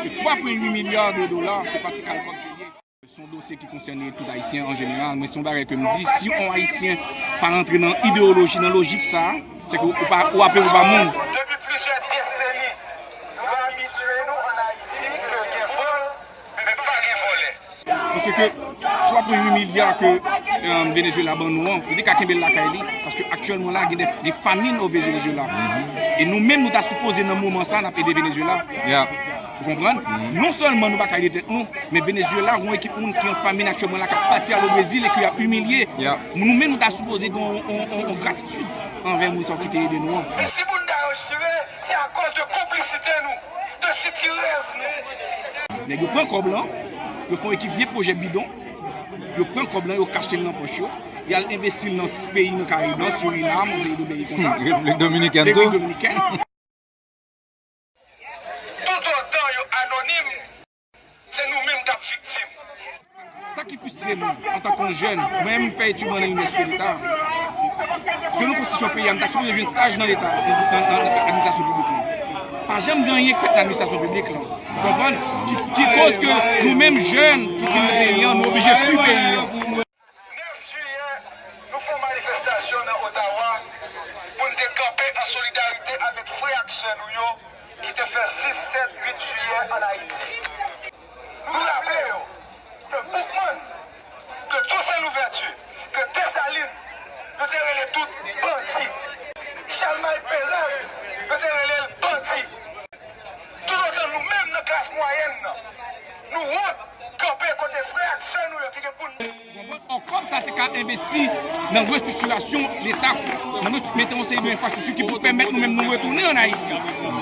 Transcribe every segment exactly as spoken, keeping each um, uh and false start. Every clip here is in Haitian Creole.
Twa pwen uit milya de dola, se pa ti kalkòb ke l ye. Se yon dosye ki konsène tout Ayisyen an jeneral, men se yon bagay ke m di, si yon Ayisyen pa rantre nan ideyoloji, nan lojik sa a, se ke ou pa, ou ape ou pa moun. Depi plizyè deseni, nou abitye nou ann Ayiti ke gen vòl, men pa gen vòlè. Paske twa pwen uit milya ke, euh, Venezuela ban nou an, li te ka kenbe l lakay li. Paske aktyèlman la, gen de, de famin o Venezuela. E nou menm, nou ta sipoze nan moman sa, n ap ede Venezuela. Ou konprann? Non sèlman nou pa ka ede tèt nou, men Venezuela, gen yon ekip moun ki an famin aktyèlman la, k ap pati al o Brezil e ke y ap imilye. Nou menm, nou ta sipoze gen yon, yon, yon, yon gratitid anvè moun sa yo ki te ede nou an. E si moun sa yo chire, se akoz de konplisite nou, de sitirèz nou. Nèg yo pran kòb lan, yo fè yon ekip vye pwojè bidon, yo pran kòb lan, yo kache l nan pòch yo, y al envesti l nan ti peyi nan Karib lan, Surinam, yon seri de peyi konsa. Repiblik Dominikèn tou. Repiblik Dominikèn. Toutotan yo anonim, se nou menm k ap viktim. Sa ki fristre m antanke yon jèn, mwen menm m fè etid mwen nan inivèsite leta. Selon konstitisyon peyi a, m ta sipoze jwenn staj nan leta, nan, nan, nan administrasyon piblik lan. Pa janm gen anyen k fèt nan administrasyon piblik lan. Ou konprann? Ki, ki koz ke nou menm jèn ki vin nan peyi an, nou oblije fwi peyi an. Nèf jiyè, nou fè yon manifestasyon nan Ottawa pou n te kanpe an solidarite avèk frè ak sè nou yo ki te fè sis, sèt, uit jiyè ann Ayiti. Nou raple yo ke Boukman, ke Tousen Louvèti, ke Desalin, yo te rele tout bandi. Chalmay Peralt, yo te rele l bandi. Toutotan nou menm nan klas mwayèn nan, nou wont kanpe kote frè ak sè nou yo ki gen pou n. Konprann? Ò, kòb sa te ka envesti nan restriktirasyon leta, nan restri-, mete yon seri de enfrastrikti ki pou pèmèt nou menm nou retounen ann Ayiti.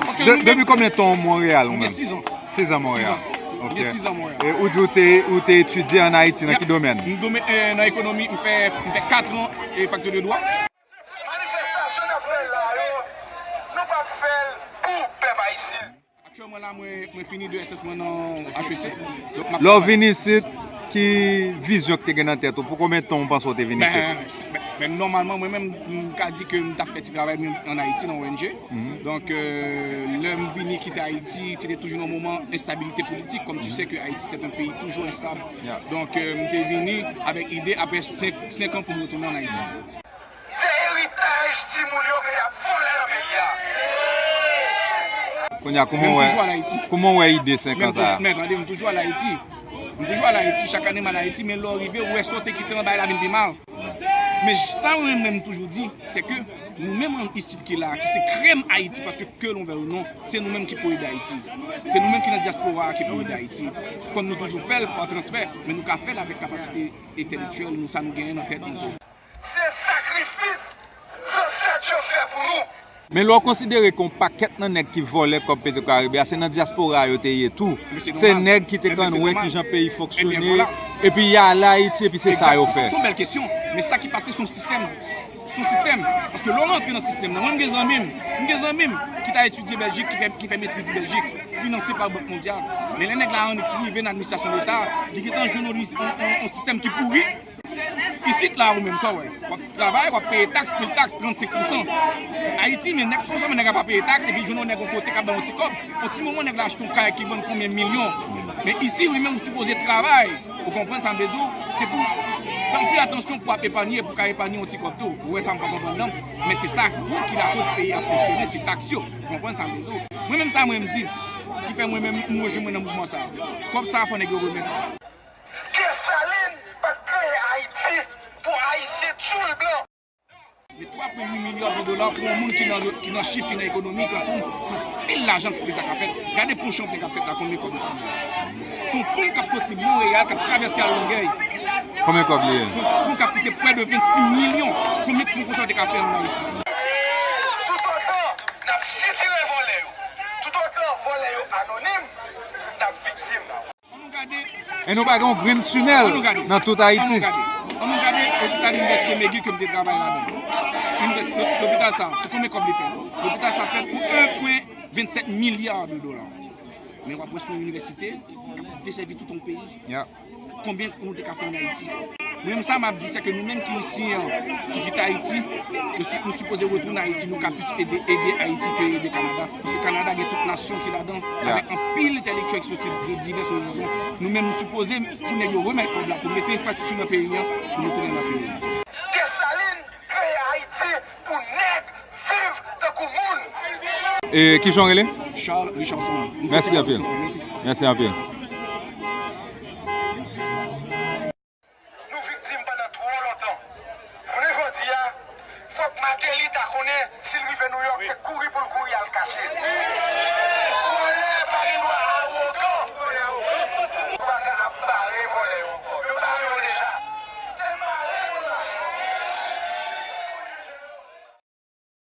Paske nou menm, depi konbyen tan w Monreyal ou menm? Mwen gen sis an. Sis an Monreyal. Sis an. Ok. Mwen gen sis an Monreyal. E ou di ou te, ou te etidye ann Ayiti, nan ki domèn? M domè-, eh, nan ekonomi, m fè, m fè kat an, eh, fakilte de dwa. Manifestasyon n ap fè la yo, nou p ap fè l pou pèp ayisyen. Aktyèlman la, mwen, mwen fini de S S mwen nan H E C. Donk, m ap... Lè w vin isit, ki vizyon ki te gen nan tèt ou? Pou konbyen tan w panse w te vin isit? Ben, s-, ben, ben, nòmalman, mwen menm, m ka di ke m t ap fè ti travay mwen ann Ayiti, nan O N G. Donk, euh, lè m vini kite Ayiti, se te toujou nan moman enstabilite politik. Comme tu sais que Haïti, c'est un pays toujours instable. Donk, euh, m te vini avèk ide, apre senk, senk an, pou m retounen ann Ayiti. Se eritaj timoun yo ke y ap vòlè nan peyi a. Kounye a, kòman w wè, kòman w wè ide senk an sa a? Men tande, m toujou al Ayiti. M toujou al Ayiti, chak ane m al Ayiti, men lè w rive, ou wè sa w te kite anba la vin pi mal. Men sa mwen menm m toujou di, se ke nou menm isit ki la, ki se krèm Ayiti, paske que l'on veuille ou non, se nou menm ki pou ede Ayiti. Se nou menm ki nan dyaspora a ki pou ede Ayiti. Kòm nou toujou fè l pa transfè, men nou ka fè l avèk kapasite entèlektyèl nou, sa nou genyen nan tèt nou tou. Se sakrifis zansèt yo fè pou nou. Men lè w konsidere ke yon pakèt nan nèg ki vòlè kòb Petro Caribe a, se nan dyaspora a yo te ye tou. Se nèg ki te konn wè kijan peyi fonksyone, epi y ale Ayiti, epi se sa yo fè. Se yon bèl kesyon, men sa ki pase se yon sistèm. Se yon sistèm. Paske lè w rantre nan sistèm nan, mwen m gen zanmi m, m gen zanmi m ki t al etidye Bèljik, ki fè, ki fè metriz Bèljik, finanse pa Bank Mondyal. Men lè nèg la rive nan administrasyon leta, li gentan jwenn yon, yon, yon, yon sistèm ki pouri. Isit la, ou menm, sa w wè? W ap travay, w ap peye taks, pil taks, trannsenk pousan. Ayiti, men nèg, sa w wè, nèg la pa peye taks, epi jwenn yon nèg yon kote k ap ba yon ti kòb. Yon ti moman, nèg la achte yon kay ki vann konbyen milyon. Men isi, ou menm, ou sipoze travay. Ou konprann sa m vle di w? Se pou fè anpil atansyon pou w ap epanye, pou w ka epanye yon ti kòb tou. Ou wè sa m pa konprann nan? Men se sa tou ki lakoz peyi a fonksyone, se taks yo. Ou konprann sa m vle di w? Mwen menm, sa mwen m di, ki fè mwen menm, m rejwenn mwen nan mouvman sa a. Kòb sa a, fò nèg yo remèt. Desalin pa t kreye Ayiti pou Ayisyen tchoul blan. Men twa pwen uit milya de dola pou yon moun ki nan, ki nan chif, ki nan ekonomi, ki nan tout, se yon pil lajan ki sa ka fèt. Gade pon Chanplen k ap fèt la, konbyen kòb li touche? Se yon pon k ap soti Monreyal, k ap travèse al Longueuil. Konbyen kòb li ye? Se yon pon k ap koute près de vennsis milyon. Konbyen pon konsa w te ka fè ann Ayiti? Toutotan n ap sitire vòlè yo, toutotan vòlè yo anonim, n ap viktim. E nou pa gen yon grenn tinèl nan tout Ayiti. Ann nou gade. Ann nou gade lopital Inivèsite McGill ke m te travay ladan l. Inivès-, lo-, lopital sa, pou konbyen kòb li fè? Lopital sa fèt pou en pwen vennsèt milya de dola. Men w ap wè se yon inivèsite k ap desèvi tout yon peyi. Konbyen nou te ka fè ann Ayiti? Mwen menm sa m ap di, se ke nou menm ki isi an, ki kite Ayiti, nou si- nou sipoze retounen Ayiti, nou ka plis ede, ede Ayiti ke ede Kanada. Paske Kanada gen tout nasyon ki ladan, avèk anpil entèlektyèl ki soti de divès orizon. Nou menm nou sipoze pou nèg yo remèt kòb la, pou mete enfrastrikti nan peyi an, pou nou tounen nan peyi nou. Desalin kreye Ayiti pou nèg viv tankou moun. E ki jan w rele? Charles Richardson. Mèsi anpil. Mèsi anpil. Nou viktim pandan twò lontan. Jounen jodi a, fòk Martelly ta konnen si l rive Nouyòk, se kouri pou l kouri al kache.